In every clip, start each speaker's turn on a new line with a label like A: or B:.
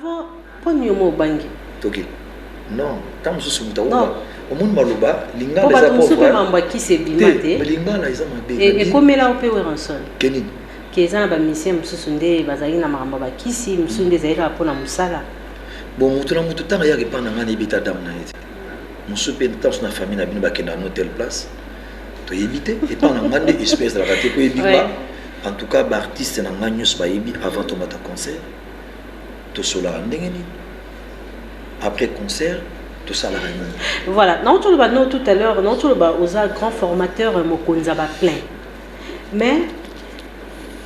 A: Avant mpo yo mo obangi.
B: Toki non, ntango mosusu moto akoka omoni maloba lingala eza
A: pauvre mpe mambo ya kisi ebima te.
B: Lingala eza mabe.
A: Ekomela mpe Werrason.
B: Ke nini?
A: Ke eza na bamusicien mosusu nde bazalaki na makambo ya bakisi mosusu nde ezalaki kaka mpona mosala.
B: Bon, moto na moto ntango ayaka epai na ngai, nayebi ta dame na ye te. Mosusu mpe ntango mosusu na famille na bino bakendaka no telle place, toyebi te. Epai na ngai nde esprit ezalaka te, po yebi nga. En tout cas, baartiste na ngai nyonso bayebi, avant tomata concert tosolaka ndenge nini, après concert tosalaka nini.
A: Voilà, nauti oloba no tout à l'heure, nauti oloba oza grand formateur, mokonzi ya baplein, mais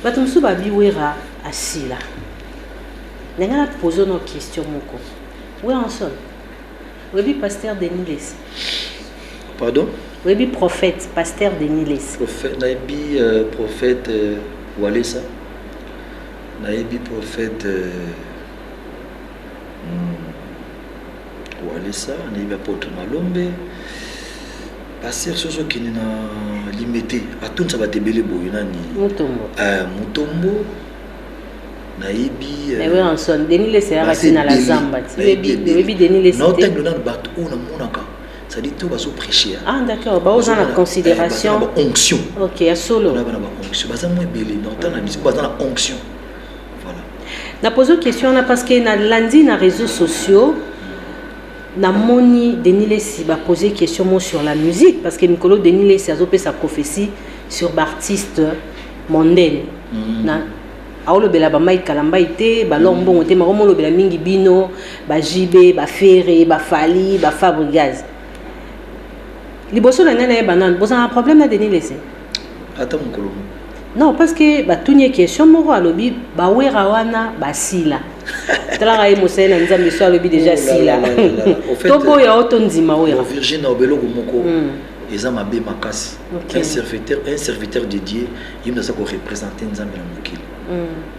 A: bato mosusu babi Wera asila. Ndenge na pose no question moko, Werrason, oyebi pasteur Denis Lessie?
B: Pardon?
A: Oyebi prophète pasteur Denis Lessie?
B: Prophète, nayebi prophète Walesa, nayebi prophète Walesa, nayebi apôtre Malombe. Pasteur soki okende na Limete, atondisa bato ebele boye, nani?
A: Mutombo.
B: Mutombo nayebi.
A: Werrason, Denis Lessie ayaka ntina la zamba ti. Oyebi Denis Lessie te?
B: Naotangelo nano bato oyo namonaka, c'est-à-dire to bazoprêcher.
A: Ah d'accord, baoza na considération.
B: Baonction.
A: Ok, ya solo.
B: Na bana baonction baza mwa ebele na otala na biso, baza na onction, voilà.
A: Na pose question wana parce que nalandi na réseaux sociaux, namoni Denis Lessie bapose question mo sur la musique, parce que mikolo Denis Lessie azopesa prophétie sur baartiste mondaine. Na aolobela bamai Kalambai te, balor mbongo te, makomolobela mingi bino baJB, baFerre, baFally, baFabregas. Liboso na ngai nayeba nanu, bozala na problème na Denis Lessie?
B: Ata mokolo moko.
A: Non, parce que batuni ye question moko, alobi bawera wana basila. Talaka ye mosali na Nzambe, so alobi déjà sila, toboya o tondima Wera.
B: Virgin, na obeloko moko eza mabe makasi. Un serviteur de Dieu, ye moto aza koreprésente Nzambe na mokili.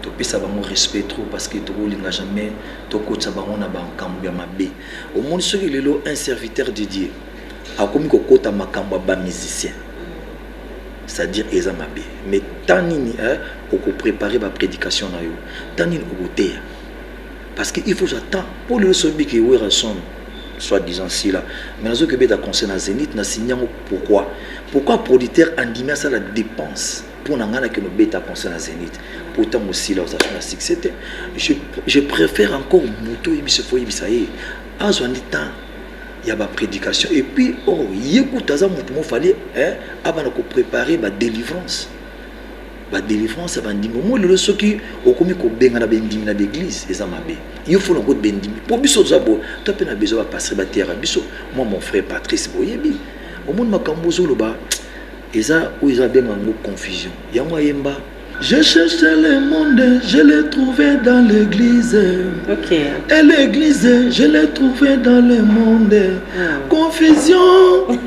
B: Topesa bango respect trop, parce que tokolinga jamais tokotisa bango na makambo ya mabe. Omoni, soki lelo un serviteur de Dieu akomi kokota makambo ya bamusicien, c'est-à-dire eza mabe. Mais tant nini okoprépare baprédication na yo, tant nini okoteya, parce que il faut ozwa temps. Mpo lelo soki biki Werrason soit disant sila, mais nazoki obeta conseil na Zénith, na signé yango. Pourquoi producteur andimi asala dépense mpo na ngai nakende obeta concert na Zénith? Po ntango osila, oza so na succès te. Je préfère encore moto oyebisa, fo oyebisa ye azwa ndi temps ya baprédication. Et puis oh, ye kuta aza motu mofali abanda kopréparer badélivrance ya bandimi. Omo lelo soki okomi kobenga na bendimi na baeglise, eza mabe. Yo fo nango bendimi, mpo biso toza boye, to mpe na besoin bapasteur bateyaka biso. Moi, mon frère Patrice, boyebi, omoni makambo ozoloba eza oyo eza benga yango confusion. Yango ayemba: "Je cherche le monde, je l'ai trouvé dans l'église. Et l'église, je l'ai trouvé dans le monde." Confusion.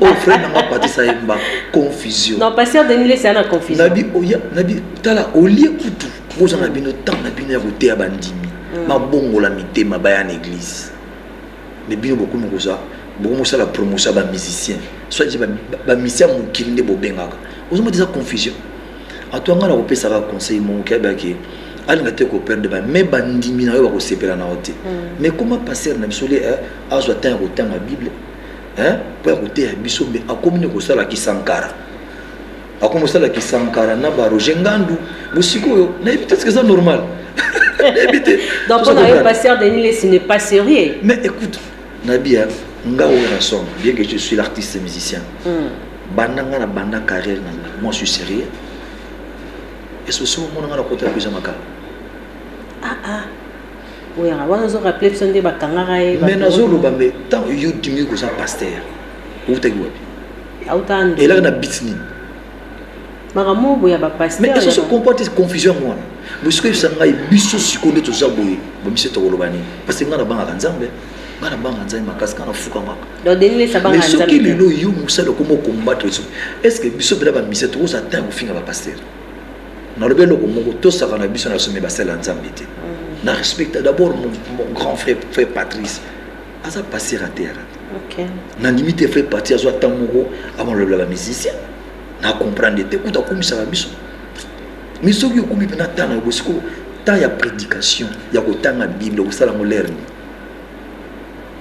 B: Oh, frère nanga Patrice ayemba confusion.
A: Non, pasteur Denis Lessie na confusion.
B: Nabi oya, nabi tala olie kutu boza na bino temps na bino ya koteya bandimi. Mabongola mitema baya na église. Mais bino bokomi koza bokomosala promotion ya bamusicien, soit bamusicien ya mokili nde bobengaka. Ozomona eza confusion. Ato nga na kopesaka conseil moko kayebaki alinga te koperdre ba, mais bandimi na yo bakosepela na yo te. Mais koma pasteur na biso le azwa temps ya kotanga Bible mpo ya koteya biso, mais akomi ne kosala kisankara, akomi kosala kisankara na baRoger Ngandu. Bosikoyo nayebi te, eza normal? Nayebi te.
A: Donc mpona yo, pasteur Denis Lessie n'est pas sérieux?
B: Mais écoute, nabi nga oyo na somme, bien que je suis l'artiste musicien, banda nga na banda carrière na nga, moi je suis sérieux. Est ce que soki omona nga na kota ya makala?
A: Ah ah, oyaka wana, ozorappeler biso nde bakangaka ye.
B: Mais nazoloba, mais ntango yo dimi koza pasteur, outaki wapi?
A: Auta.
B: Elaka na bit nini?
A: Makambo boye ya bapasteur.
B: Mais est-ce que comprend confusion yango wana? Bosiko yebisa ngai, biso sikoyo nde toza boye, bamiso tokoloba nini? Parce que ngai nabangaka Nzambe, ngai nabangaka Nzambe makasi, ngai nafukamaka.
A: Donc Denis Lessie abangaka
B: Mais soki
A: Nzambe te.
B: Lelo yo mosali okoma okombattre biso, est ce que biso mpena bamise tokozwa temps ya kofinga bapasteur? Nalobi eloko moko, tosaka na biso na biso, me basala ya Nzambe te. Na respecte d'abord mon grand frère, frère Patrice aza pasteur, ateyaka te. Nandimi te frère Patrice azwa temps moko amalobela bamusicien, na comprendre te. Kuta akumisaka biso, mais soki okomi mpena temps na yo bosiko. Temps ya prédication, ya kotanga Bible, okosala yango l'heure nini?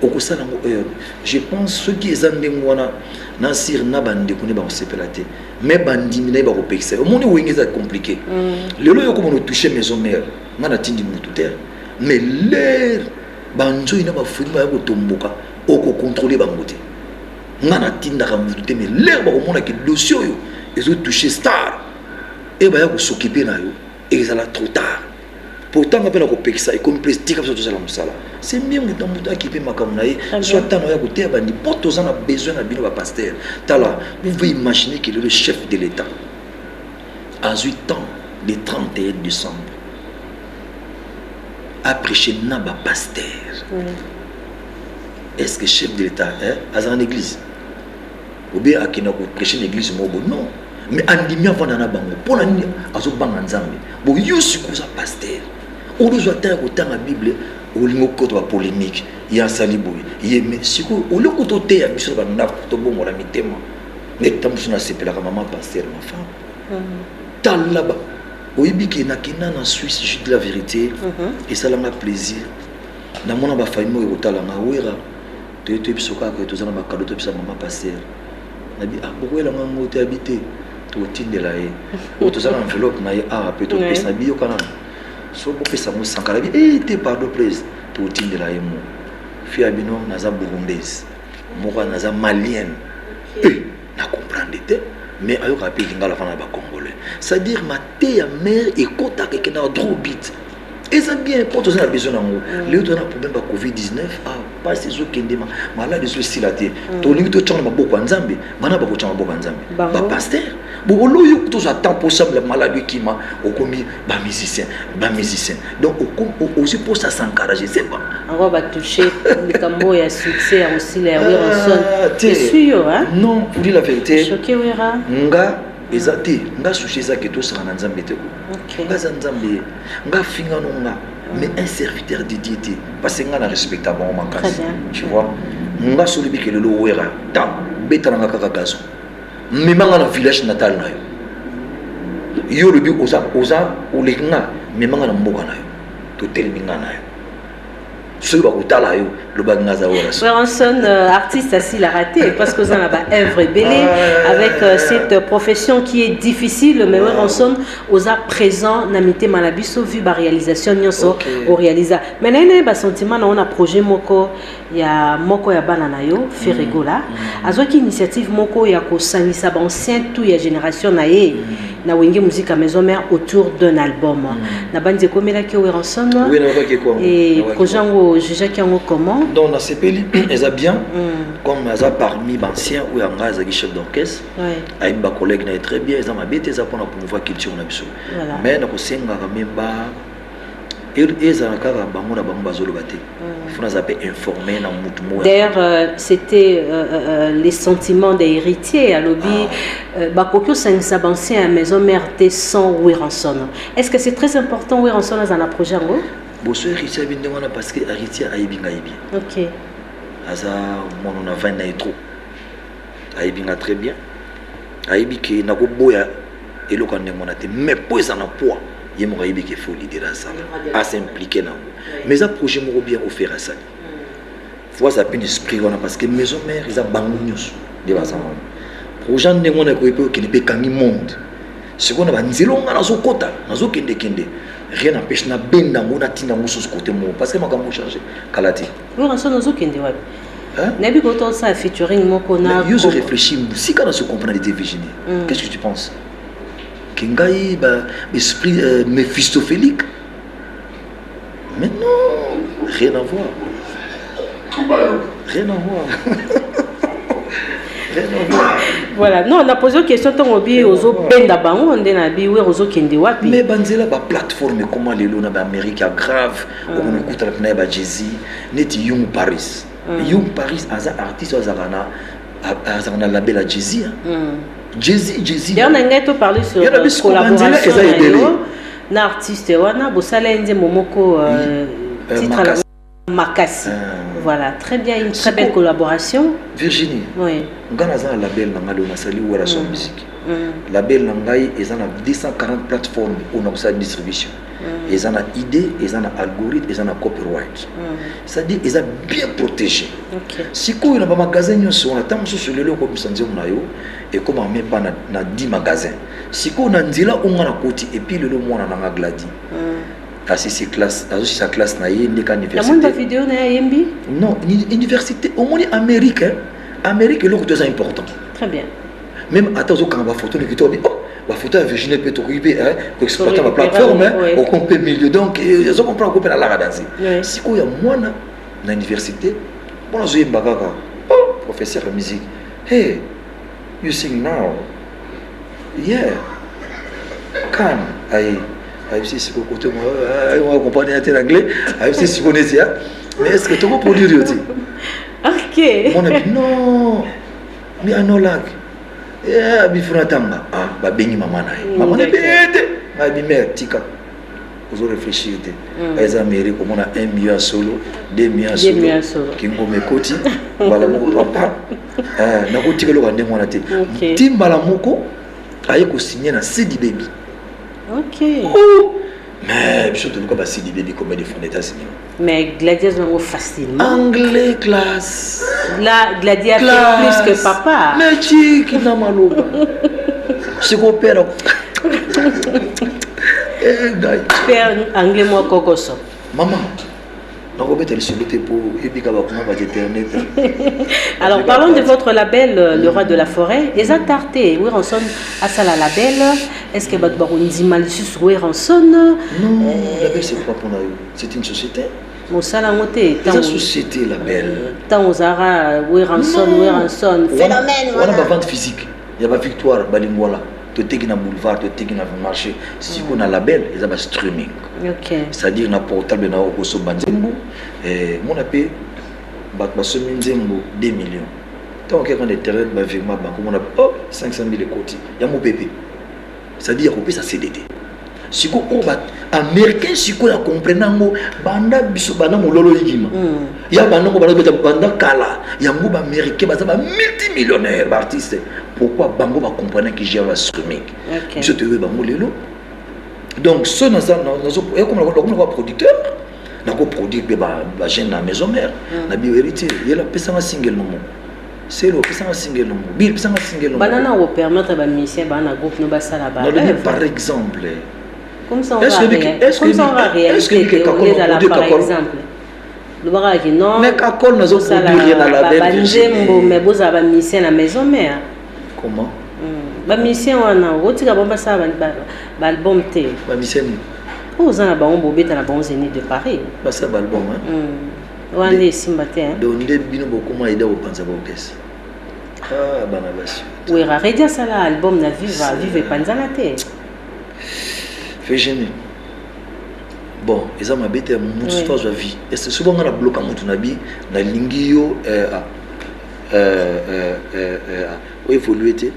B: Okosala yango heure? Je pense soki eza ndenge wana, na sire na bandeko nde bakosepela te, mais bandimi na ye bakopekisa. Omoni, Wenge eza compliqué. Lelo oyo komona otouche Maison Mère, nga natindi mutu te, mais l'heure banzoi na bafuni baya kotomboka, okocontrôle bango te. Nga natindaka mutu te, mais l'heure bakomonaki dossier oyo ezotouche star e baya kos'occuper na yo, ezala trop tard. Pourtant nga mpe na kopekisa ekomi place. Tika biso tozala mosala, c'est mieux moto na moto akipe makambo na ye. Soit ntango ya koteya bandi, mpo toza na besoin na bino bapasteur. Tala, vous pouvez imaginer que le chef de l'État azwi temps le 31 décembre aprêché na bapasteur. Est ce que chef de l'État azala na église ou bien akenda koprêche na église moko? Non, mais andimi avanda na bango. Mpo na nini? Azobanga Nzambe. Bo yo sikoyo oza pasteur, olozwa ntango ya kotanga Bible, olingi okota bapolémique, ye asali boye ye. Mais sikoyo oloko toteya biso na bandako, tobongola mitema. Nde ta mosusu nasepelaka mama pasteur, ma femme. Tala ba oyebi ke nakenda na Suisse, je dis la vérité, esalanga plaisir. Namona bafamille moko ekotalanga wera, toye toyebi biso kaka toza na bacadeau, toyebisa mama pasteur. Nabi: "Ah, bokoyelanga yango te?" Abi: "Te, totindela ye oyo toza na enveloppe na ye awa mpe topesa." Nabi: "Yoka nano, so bopesa yango Sankara." Abi: "E te, pardon, please, totindela ye." Mo fi ya bino, naza Burundaise, moko naza Malienne. E na comprendre te, mais ayokaka mpe lingala fana na bacongolais, c'est-à-dire mateya mare ekotaka, ekendaka droit but. Eza bien mpo toza na besoin nango. Lelo toza na problème ba COVID 19, ah, pasi ezokende, maladi ezosila te. Tolingi totyanga na maboko ya Nzambe. Bana bakotya maboko ya Nzambe, bapasteur boloyo tozwa temps mpo maladi ekima. Okomi bamusicien, bamusicien, donc ozwi mposa Sankara, je sais pas.
A: Yango batouche likambo ya succès ya kosila ya Werrason, esui yo?
B: Non, pour dire la vérité,
A: choqué Wera.
B: Nga eza te, nga susi eza ke tosaka na Nzambe te ko. Nga aza Nzambe, nga finga no nga, mais un serviteur dédié te, parce que nga na respecta bango makasi, tu vois. Nga solobi ke lelo Wera ta betalanga kaka gazon, memanga na village natal na yo. Yo olobi oza, oza oleki nga, memanga na mboka na yo, totelemi nga na yo. Soki bakotala yo, lobaki nga aza
A: Werrason. Werrason, artiste asilaka te, parce que oza na baœuvre ebele avec cette profession qui est difficile, mais Werrason oza présent na mitema na biso vu baréalisation nyonso oréalisa. Mais naye naye basentiment na yo na projet moko ya moko ya bana na yo, Ferre Gola, azwaki initiative moko ya kosangisa baancien tout ya génération na ye na Wenge Musica Maison Mère autour d'un album. Na bandi ekomelaki yo, Werrason?
B: Oui, nayokaki ekwango.
A: Et projet yango, jugeaki yango comment?
B: Donc nasepeli, eza bien. Comme aza parmi baancien oyo yanga azalaki chef d'orchestre, ayebi bacollègue na ye très bien. Eza mabe te, eza mpona promouvoir culture na biso. Mais nakosengaka me ba ezala kaka bango na bango bazoloba te, faut naza mpe informé na mutu moko.
A: D'ailleurs, c'était les sentiments des héritiers alobi bakoki osangisa baancien ya Maison Mère te sans Werrason. Est ce que c'est très important Werrason aza na projet yango?
B: Boso héritier ayebi ndenge wana, parce que héritier ayebi ngai bien. Aza mwana na 20 na ye trop, ayebi nga très bien, ayebi ke nakoboya eloko ya ndenge wana te. Mais mpo eza na poids, ye moko ayebi ke faut leader asala, as'impliquer nango. Mais eza projet moko bien ofere asali, faut aza mpe na esprit wana, parce que Maison Mère eza bango nyonso nde baza wana. Projet ndenge wana ekoki mpe okende mpe ekangi monde. Sikoyo na banzela nga nazokɔta, nazokendekende, rien n'empêche nabenda yango, natinda yango susu côté moko, parce que makambo change kala te.
A: Werrason, ozokende wapi? Nayebi kota osala featuring moko na
B: Yo ozo réfléchir mosika na se comprendre te, Virginie. Qu'est-ce que tu penses ke ngai ba esprit méphistophélique? Mais non, rien à voir, rien à voir, rien à voir.
A: Voilà, non, na pose question ntongo obi ozobenda bango nde na bi wer ozokende wapi.
B: Mais banzela baplateforme ekoma lelo na baamérique ya grave, okona okutana mpena ya baJay-Z neti Young Paris. Young Paris aza artiste oyo azalaka na label ya Jay-Z. Jay-Z, Jay-Z.
A: D'ailleurs, na ngai toparle sur
B: Ya na biso banzela
A: collaboration
B: eza
A: na
B: ebele.
A: Yo na artiste wana, bosala ye nzembo moko, titre
B: Makasi.
A: Makasi. Voilà, très bien, une très belle
B: Siko-
A: collaboration.
B: Virginie,
A: oui.
B: nga naza na label na nga lelo, nasali Werrason Musique. Label na ngai eza na 240 plateforme oyo nakosala distribution. Eza na idée, eza na algorithme, eza na copyright, c'est-à-dire eza bien protégé. Sikoyo na bamagasin nyonso wana, ntango mosusu lelo okobimisa nzembo na yo, ekóma même pas na 10 magasin. Sikoyo na nzela oyo nga nakoti, et puis lelo mwana nanga Gladi asisi classe, azosisa classe na ye ndeka.
A: Namoni université. Bavideo na ye ayembi.
B: Non, université, omoni Amérique, hein? Amérique, eloko to eza important.
A: Très bien.
B: Même ata ozokanga bafoto noki to oh, bafoto ya Virginie mpe tokoki mpe koexploiter baplateforme, oko mpe milieu. Donc ozo comprendre, ko mpe nalaka danse. Sikoyo ya mwana na université mpona azoyemba kaka, oh, professeur ya musique: "Hey, you sing now?" "Yeah." Kan aye ayebisi sikoyo kote comprendre ya te l'anglais, ayebisi sikoyo neti ya: "Mais est ce que tokoproduire yo te?" Mwana bi: "Non, mais I no like." Bifuna tanga, ah, babengi mama na ye. Mama na ye te, ngai bi mare tika ozo réfléchir te. Eza mairie komona 1 million ya solo, 2 millions ya solo, kingoma ekoti mbala moko. Papa, nakotika eloko ya ndenge wana te. Ti mbala moko aye kosigne na CD Baby. Oh! Mais biso toluka ba CD Baby combien de fois na États-Unis.
A: Mais Gladius nango facilement.
B: Anglais classe.
A: Là, Gladius fait plus que papa.
B: Mais tiki na maloba sikopera ngai.
A: Père anglais mwa kokoso.
B: Mama, nakobeta lisolo te mpo ebika bakoma bato internet.
A: Alors, parlons de votre label, Le Roi de la Forêt. Eza tarte Werrason asala label, est ce que bato bakondima lisusu Werrason?
B: Non, label, c'est quoi mpona yo? C'est une société.
A: Mosala yango te.
B: Eza société, label.
A: Ntango ozalaka Werrason, Werrason phénomène.
B: Wana bavente physique ya bavictoire balingwala, toteki na boulevard, toteki na marché. Sikoyo na label eza bastreaming, c'est-à-dire na portable na okosomba nzembo, mona mpe bato basombi nzembo 2 millions. Ntango okeka na internet, bavirement banque, omona oh, 500 000 ekoti ya mopepe, c'est-à-dire kopesa cd te. Sikoyo oyo baaméricain sikoyo ya comprendre yango, banda biso, banda mololo yikima ya bandango, banda beta banda kala yango, baaméricain baza bamultimillionnaire, baartiste. Pourquoi bango bacomprendre qui gère ba streaming? Biso toyebi bango lelo. Donc so naza producteur, nakoproduire mpe bajeune na maison mère na bio. Héritier yela pesanga single no moko, Selo opesanga single no moko, Bill pesanga single no.
A: Banana opermettre bamusicien baa na groupe no basala.
B: Nalobi par exemple.
A: Comme ça, on va réalité ezala par exemple lobaka ke non.
B: Mais Kakol nazoproduire na label.
A: Banzembo, mais bozala bamusicien na maison mère.
B: Comment?
A: Bamusicien wana otika bango basala baalbum te.
B: Bamusicien nini?
A: Oyo oza na bango, bobeta na bango Zénith de Paris.
B: Basala baalbum?
A: Wana nde esimba te.
B: Donc nde bino bokoma eda kopanza baorchestre, ah, bana basi.
A: Wera Redi asala album na Viva, Viva epanzana te.
B: Virginie, bon, eza mabe te, motu soki azwa vie. Soki nga na bloka motu na bi nalingi yo oévolue te,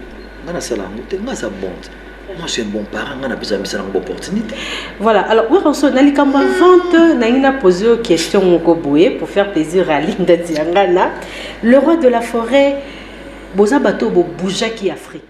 B: nga nasala yango te. Nga aza bon te, moi je suis un bon parent, nga napesa misala yango opportunité.
A: Voilà. Alors Werrason, na likambo ya vente, nangi na pose yo question moko boye pour faire plaisir à Linda Diangana. Le Roi de la Forêt, boza bato bobougeaki Afrique.